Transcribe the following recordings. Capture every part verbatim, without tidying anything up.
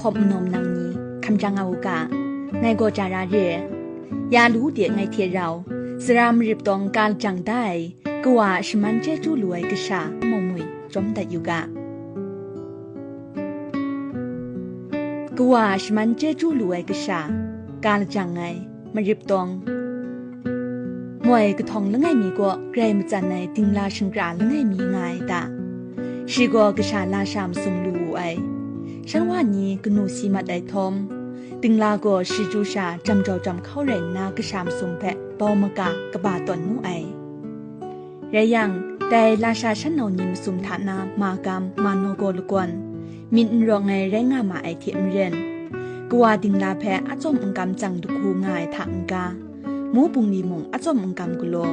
Hkawm manawm nang ni, hkam jang a u ga, ngai gaw ja ra re. Ya lu de ngai hte rau, sara marip tawng ka lajang da ai, kawa a shaman chyeju lu ai kasha mung mui jawm dat yu ga. Kawa a shaman chyeju lu ai kasha, ka lajang ai, marip tawng. Moi kahtawng langai mi kaw grai matsan ai dingla shingkra langai mi nga ai ta? Shi gaw kasha lasha masum lu wu ai. Shan wa ni kanu si mat ai htawm, dingla gaw shi chyu sha jam jau jam hkau rai nna kasha masum hpe bau maga kaba tawn mu ai. Rai yang, dai lasha shan nau ni masum hta na magam, manaw gaw lagawn, myit n rawng ai rai nga ma ai hte maren, kawa dingla hpe atsawm n kam tsang lahku nga ai hta n-ga, mu bungli mung atsawm n kam galaw,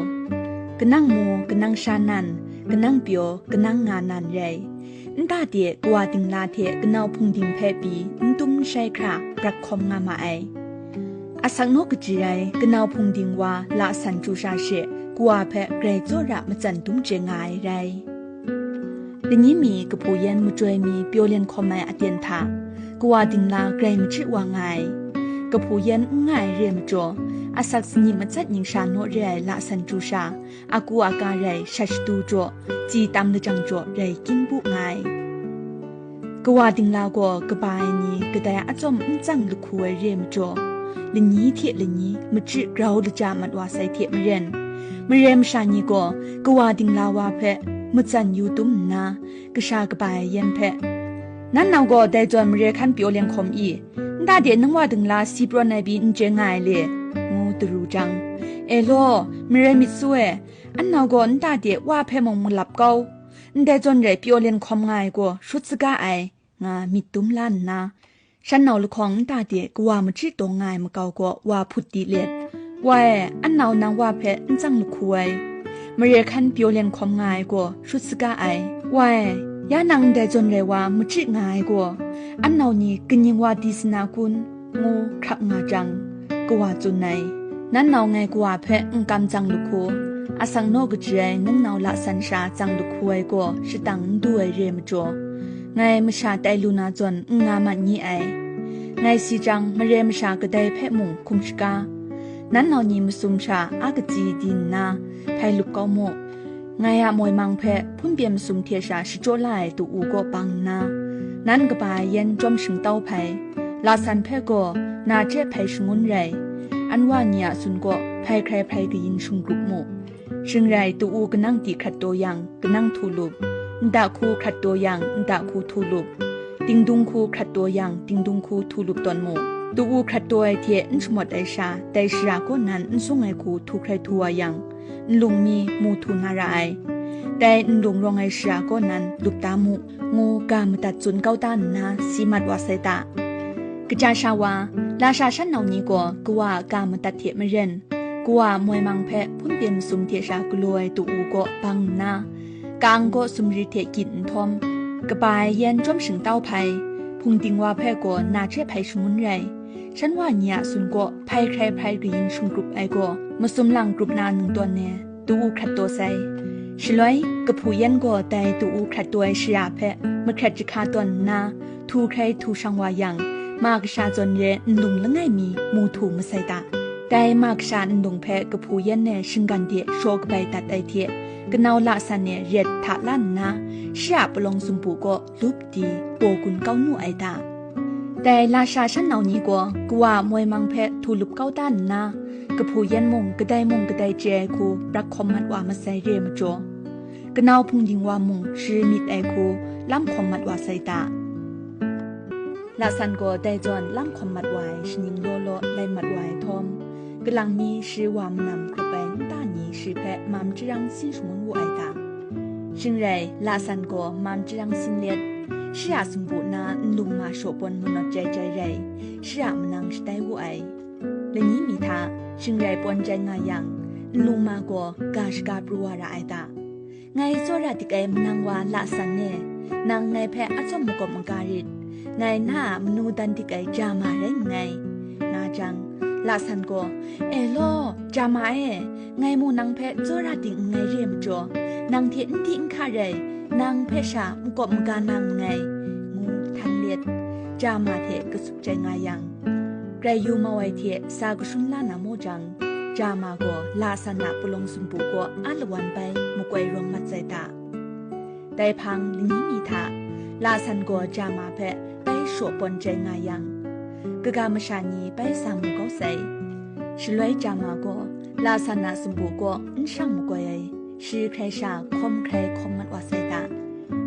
kanang mu, kanang sha nan, kanang pyaw, kanang nga nan rai. Nta de kawa dingla hte kanau hpungding hpe pyi n dum n shai hkra brak hkawm nga ma ai. Asak naw kaji rai kanau hpungding wa lasan chyu sha she, kawa hpe grai tsawra matsan dum chye nga ai rai. Lani mi kahpu yan majoi mi pyaw len hkawm ai aten hta, kawa dingla grai machyi wa nga ai. Kahpu yan n nga ai re majaw, asak sanyi matsat ningsha naw re ai lasan chyu sha, aku aka rai shat shadu jaw, tsi tam lajang jaw rai kyin bu nga ai. Kawa dingla gaw kaba ai ni kadai atsawm n tsang lahku ai re majaw, lani hte lani machyi grau laja mat wa sai hte maren, mare masha ni gaw kawa dingla wa hpe matsan yu dum nna, kasha kaba ai yan hpe, "Nan nau gaw dai zawn mare hkan pyaw len hkawm i? Nta de nang wa dingla si prawn ai pyi n chye nga ai le?" ngu daru jang, "E law, mare myit su e, an nau gaw nta de wa hpe mung malap kau, ndai zawn rai pyaw len hkawm nga ai gaw shut saga ai," nga myit dum la nna, shan nau lahkawng nta de kawa machyi taw nga ai makau gaw wa hput di let, "Wa e, an nau nang wa hpe n tsang lahku ai, mare hkan pyaw len hkawm nga ai gaw shut saga ai. Wa e, ya nang ndai zawn rai wa machyi nga ai gaw, an nau ni kaning wa di sa na kun?" ngu hkrap nga jang, kawa tsun ai, "Nan nau ngai kawa hpe n kam tsang lahku, asak naw kaji ai nang nau lasan sha tsang lahku ai gaw shatang n du ai re majaw, ngai masha tai lu na zawn n nga mat ni ai. Ngai si jang, mare masha kadai hpe mung hkum shaga, nan nau ni masum sha a katsi di nna hpai lup kau mu. Ngai a moi mang hpe hpun pyen masum hte sha shachyaw la ai tu-u kaw bang nna, nan kaba ai yan chyawm shingtau hpai, lasan hpe gaw na hte hpai shangun rai, an wa ni a sun kaw hpai hkrai hpai kayin shingrup mu. Shing rai, tu-u kanang ti hkrat taw yang, kanang htu lup, nta hku hkrat taw yang, nta hku htu lup, dingdung hku hkrat taw yang, dingdung hku htu lup tawn mu. Tu-u hkrat taw ai hte n shamawt ai sha, dai shara kaw nan n sung ai hku htu hkrai htu wa yang, nlung mi mu htu na ra ai. Dai nlung rawng ai shara kaw nan lup da mu, ngu ga madat tsun kau da nna si mat wa sai ta? Kaja sha wa, lasha shan nau ni gaw kawa a ga madat hte maren, kawa a moi mang hpe hpun pyen masum hte sha galaw ai tu-u kaw bang nna, ka-ang kaw sumri hte gyit nhtawm, kaba ai yan chyawm shingtau hpai, hpungding wa hpe gaw na hte hpai shangun rai, shan wa ni a sun kaw hpai hkrai hpai kayin shingrup ai gaw, masum lang grup na ningtawn e tu-u hkrat taw sai. Shaloi, kahpu yan gaw dai tu-u hkrat taw ai shara hpe mahkrat jahka tawn nna, htu hkrai htu shang wa yang, ma kasha zawn re nlung langai mi mu htu masai ta? Dai ma kasha nlung hpe kahpu yan e shinggan de shaw kabai dat ai hte, kanau lasan e ret hta la nna, shi a palawng sumpu kaw lup di paw gun kau nu ai ta? Dai lasha shan nau ni gaw kawa moi mang hpe htu lup kau da nna, kahpu yan mung kadai mung kadai chye ai hku brak hkawm mat wa masai re majaw, kanau hpungding wa mung shari myit ai hku lam hkawm mat wa sai ta? Lasan gaw dai zawn lam hkawm mat wa ai shaning law law lai mat wa ai htawm, kalang mi shari wa manam hkrup ai nta ni shi hpe mam chyarang sin shangun wu ai ta? Shing rai, lasan gaw mam chyarang sin let, shi a sumpu na nlung ma shaw pawn manawt jai jai rai, shi a manang shatai wu ai. Lani mi hta, shing rai pawn jan nga yang, nlung ma gaw ga shaga pru wa ra ai ta? Ngai tsawra dik ai manang wa lasan e, nang ngai hpe atsawm makawp maga rit, ngai na a manu dan dik ai ja ma rai nngai, nga jang, lasan gaw, "E law, ja ma e, ngai mu nang hpe tsawra ding nngai re majaw, nang hte n di n hka rai, nang hpe sha makawp maga na nngai," ngu htan let, Jama hte katsup chye nga yang, grai yu mau ai hte sa kashun la na mu jang, Jama gaw lasan a palawng sumpu kaw a lawan bai makoi rawng mat sai ta. Dai hpang lani mi hta, lasan gaw Jama hpe bai shaw pawn chye nga yang, kaga masha ni bai sa mu kau sai. Shaloi Jama gaw lasan a sumpu kaw n shang makoi ai, shi hkrai sha hkawm hkrai hkawm mat wa sai ta.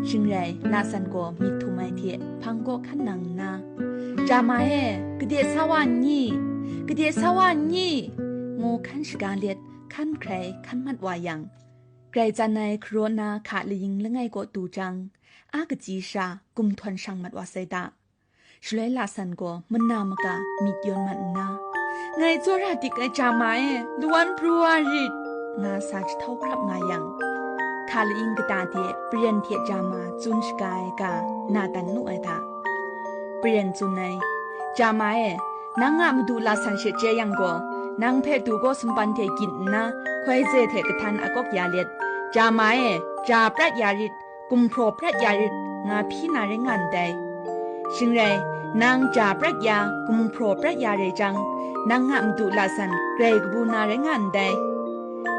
Shing rai, lasan gaw myit htum ai hte hpang kaw hkan nang nna, "Jama e, gade sa wa n ni? Gade sa wa n ni?" ngu hkan shaga let, hkan hkrai hkan mat wa yang, grai tsan ai hkaraw na hka laying langai kaw du jang, a katsi sha gumhtawn shang mat wa sai ta. Shaloi lasan gaw mana maka myit yawn mat nna, "Ngai tsawra dik ai Jama e, lawan pru wa rit," nga sa jahtau hkrap nga yang, hka laying kata de Paren hte Jama tsun shaga ai ga na tan nu ai ta. Paren tsun ai, "Jama e, nang a madu lasan she chye yang gaw, nang hpe du kaw sumpan hte gyit nna, hkoi ze hte kahtan akawk ya let, 'Jama e, ja prat ya rit, gumhpraw prat ya rit,' nga hpyi na rai nga ndai. Shing rai, nang ja prat ya, gumhpraw prat ya rai jang, nang a madu lasan grai kabu na rai nga ndai."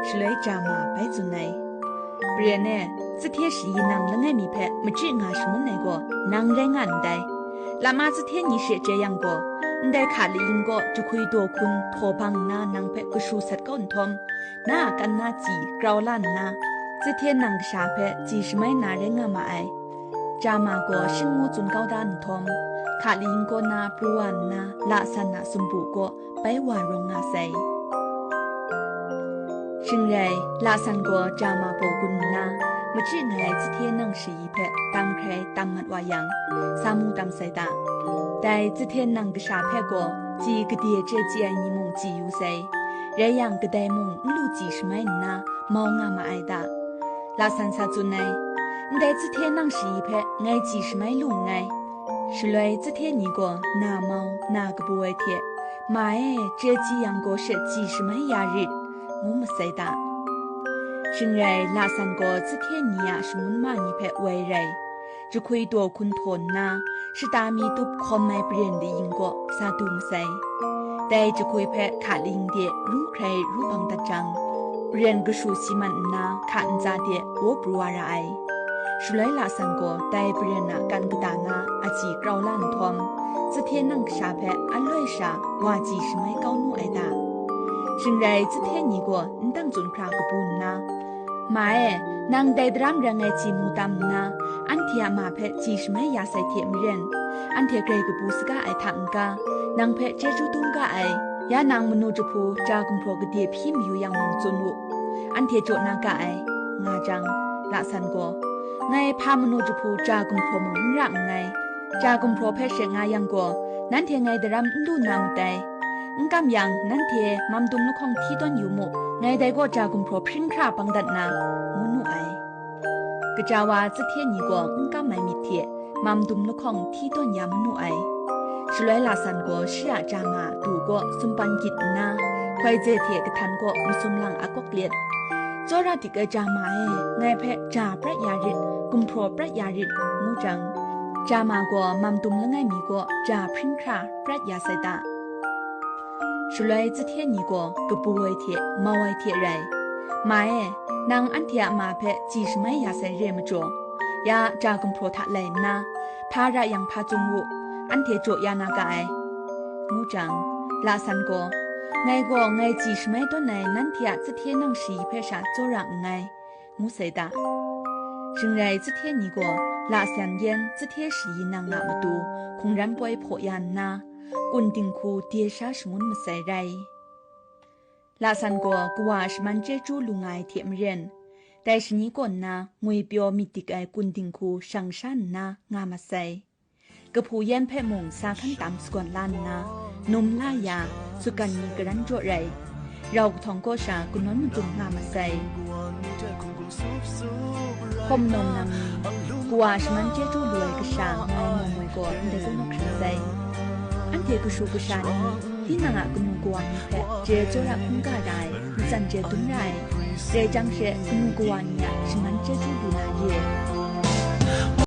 Shaloi Jama bai tsun ai, "Paren e, zahte shayi nang langai mi hpe machyi nga shangun ai gaw nang rai nga ndai. Lama zahte ni she chye yang gaw, ndai hka laying kaw jahkwi daw hkun htaw bang nna nang hpe kashu sat kau nhtawm, na a kan na tsi grau la nna, zahte nang kasha hpe tsi shamai na rai nga ma ai." Jama gaw shing ngu tsun kau da nhtawm, hka laying kaw na pru wa nna, lasan a sumpu kaw bai wa rawng nga sai. Shing rai, lasan gaw Jama baw gun nna, machyi nga ai zahte nang shayi hpe tam hkrai tam mat wa yang, sa mu tam sai ta. Dai zahte nang kasha hpe gaw tsi gade chye tsi ai ni mung tsi yu sai. Rai yang, kadai mung n lu tsi shamai nna, mau nga ma ai ta. Lasan sa tsun ai, "Ndai zahte nang shayi hpe ngai tsi shamai lu nngai." Shaloi zahte ni gaw na mau, na kabu ai hte, "Ma e, chye tsi yang gaw she tsi shamai ya rit," ngu masai ta. Shing rai, lasan gaw zahte ni a shangun ma ni hpe woi rai, jahkwi daw hkun htaw nna, shata mi tup hkawm ai Paren laying kaw sa du masai. Dai jahkwi hpe hka laying de ru hkrai ru bang dat jang, Paren kashu si man nna hka ntsa de waw pru wa ra ai. Shaloi lasan gaw dai Paren a kan kata na a tsi grau la nhtawm, zahte nang kasha hpe aloi sha wa tsi shamai kau nu ai ta. Shing rai, zahte ni gaw n dang tsun hkra kabu nna, "Ma e, nang dai daram rang ai tsi mu tam nna, anhte a ma hpe tsi shamai ya sai hte maren, anhte grai kabu saga ai hta n-ga, nang hpe chyeju dum ga ai, ya nang manu jahpu ja gumhpraw gade hpyi mayu yang mung tsun u, anhte jaw na ga ai," nga jang, lasan gaw, "Ngai hpa manu jahpu ja gumhpraw mung n ra nngai, ja gumhpraw hpe she nga yang gaw, nanhte ngai daram n lu na ndai, n kam yang, nanhte mam dum lahkawng hti tawn yu mu, ngai dai gaw ja gumhpraw hpring hkra bang dat na," ngu nu ai. Gaja wa zahte ni gaw n kam ai myit hte mam dum lahkawng hti tawn ya manu ai. Shaloi lasan gaw shi a ja ma du kaw sumpan gyit nna, hkoi ze hte kahtan kaw masum lang akawk let, "Tsawra dik ai ja ma e, ngai hpe ja prat ya rit, gumhpraw prat ya rit," ngu jang, ja ma gaw mam dum langai mi kaw ja hpring hkra prat ya sai ta. Shaloi zahte ni gaw kabu ai hte mau ai hte rai, "Ma e, nang anhte a ma hpe tsi shamai ya sai re majaw, ya ja gumhpraw hta lai nna, hpa ra yang hpa tsun u, anhte jaw ya na ga ai," ngu jang, lasan gaw, "Ngai gaw ngai tsi shamai tawn ai nanhte a zahte nang shayi hpe sha tsawra nngai," ngu sai ta. Shing rai, zahte ni gaw lasan yan zahte shayi nang a matu hkungran poi hpaw ya nna, kun dinghku de sha shangun masai rai. Lasan gaw kawa a shaman chyeju lu nga ai hte maren, dai shani kaw nna ngwipyaw myit dik ai kun dinghku shang sha nna nga masai. Kahpu yan hpe mung sa hkan tam sagawn la nna, num la ya, sutgan ni karan jaw rai, rau kahtawng kaw sha kanawn madun nga masai. Hkawm nawn nang ni, kawa shaman chyeju lu ai kasha ngai mawng moi gaw ndai kau nawk hkra sai. Anhte kashu kasha ni, tinang a kanu kawa ni hpe chye tsawra hkungga ra ai, matsan chye dum ra ai, rai jang she kanu kawa ni a shaman chyeju lu na re.